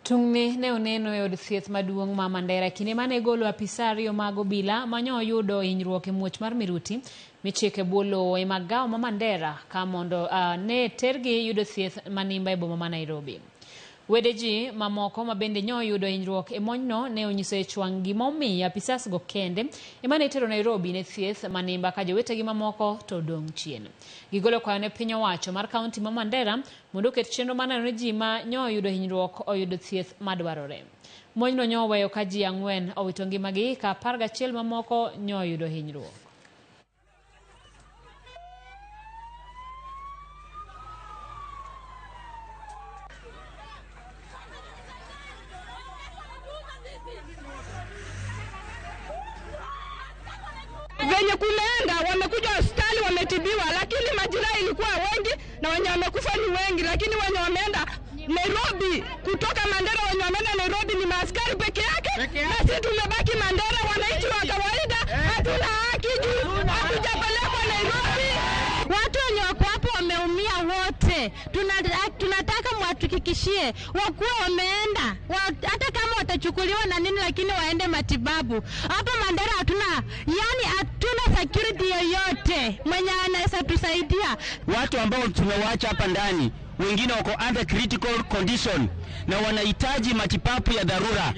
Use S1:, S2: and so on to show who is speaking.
S1: Tungni ne oneno e od thieth maduong' ma Mandera kinde mane igolo apisa ariyo mag obila manyo oyudo hinyruok e muoch mar miruti michiko e bwo lowo e magawo ma Mandera ka mondo ne tergi yudo thieth manimba e boma ma Nairobi. Wede ji mamoko ma bende nyo oyudo hinyruok e monjno ne onyiso ich wang' gima omiyo apisas go kende ema ne itero Nairobi ne thieth manimba ka jowetegi mamoko to odong' chien. Gigolo kwayo ne piny owacho mar kaunti ma Mandera mondo oket chenro mar neno ni ji ma nyo oyudo hinyruok oyudo thieth madwarore. Monjno nyo oweyo ka ji 4 owito ngimagi ka 11 mamoko nyo oyudo hinyruok.
S2: Venye kumeenda wamekuja hospitali wametibiwa, lakini majeraha ilikuwa wengi na wenye wamekufa ni wengi, lakini wenye wameenda Nairobi kutoka Mandera, wenye wameenda Nairobi ni maaskari peke yake, na sisi tumebaki Mandera, wananchi wa kawaida hatuna haki juu hatujapelekwa Nairobi.
S3: Watu wenye wako hapo wameumia wote, tunataka mwatuhakikishie wakuwa wameenda hata kama watachukuliwa na nini, lakini waende matibabu. Hapa Mandera hatuna security yoyote mwenye anaweza tusaidia.
S4: Watu ambao tumewaacha hapa ndani, wengine wako under critical condition na wanahitaji matibabu ya dharura.